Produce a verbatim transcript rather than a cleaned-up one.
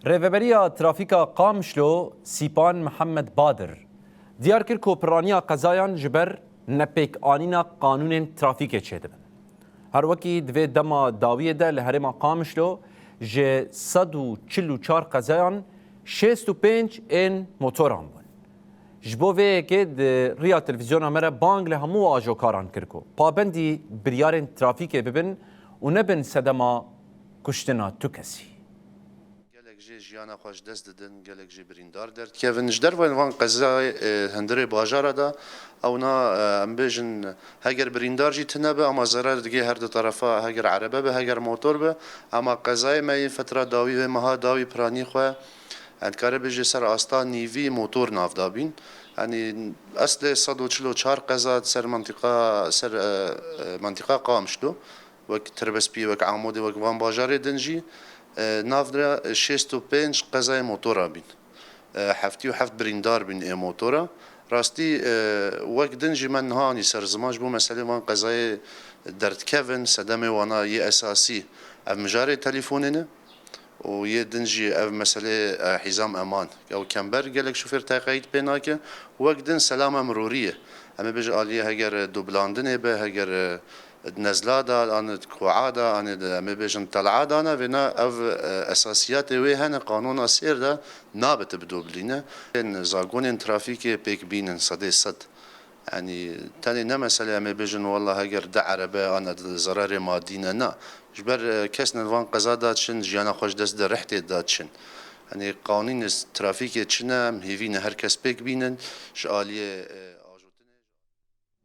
Rêveberiya Trafîka Qamişlo Sîpan Mihemed Badir diyar kir ku piraniya qezayan ji ber nepêkanîna qanûnên trafîkê çêdibin. Her wekî di vê dema dawiyê de li herêma Qamişlo ji sed û çil û çar qezayan şêst û pênc ên motoran bûn. Ji bo vê yekê di riya televîzyona me re bang li hemû ajokaran kir ku pabendî biryarên trafîkê bibin û nebin sedema kuştina tu kesî. Gelek jê jiyana xwe ji dest didin, gelek jê birîndar derdikevin. Ji derve van qezayê, e, hundirê bajara de, ewna, e, em bêjin, heger birîndar jî tune be, ama zerar digê her du terefa, heger erebe be, heger motor be. Ama qezayê me yê fetra dawî vê meha dawî piranî xwe, yani dikare bêje ser asta nîvî motor nav dabîn. Yani eslê sed û çil û çar qeza ser mentiqa, ser, e, e, mentiqa Qamişlo. Wek Tirbespî, wek Amûdê, wek van bajarê din jî, e, nav de şêst û pênc qezayê motora bîn. E, heftî û heft birîndar bîn ê motora. Rastî, e, wek din jî me niha anî ser ziman ji bo meselê van qezayê derdikevin, sedemê wana yê esasî ev mijarê telîfonê ne. Û yê din jî ev meselê, e, hîzam eman. Ew kember gelek şofêr teqeyîd pê nake. Wek din selama mirorî ye. Em ê bêjin aliyê heger, e, dublandinê be, heger, e, di nezla de, an di koa de, an di, em ê bêjin tela de ne, vêna ev, e, esasiyatê wê hene, qanûna sêr de nabe tu bidoblîne. Ên zagonên trafîkê pêk bînin sedê sed. Yanî tenê ne meselê em ê bêjin, wela heger di erebe an di zerarê madî ne, na. Ji ber, e, kes ne van qeza da çin, jiyana xwe ji dest de rih tê da çin. Yanî qanûnê trafîkê çi ne, em hêvî ne her kes pêk bînin, ji aliyê, e,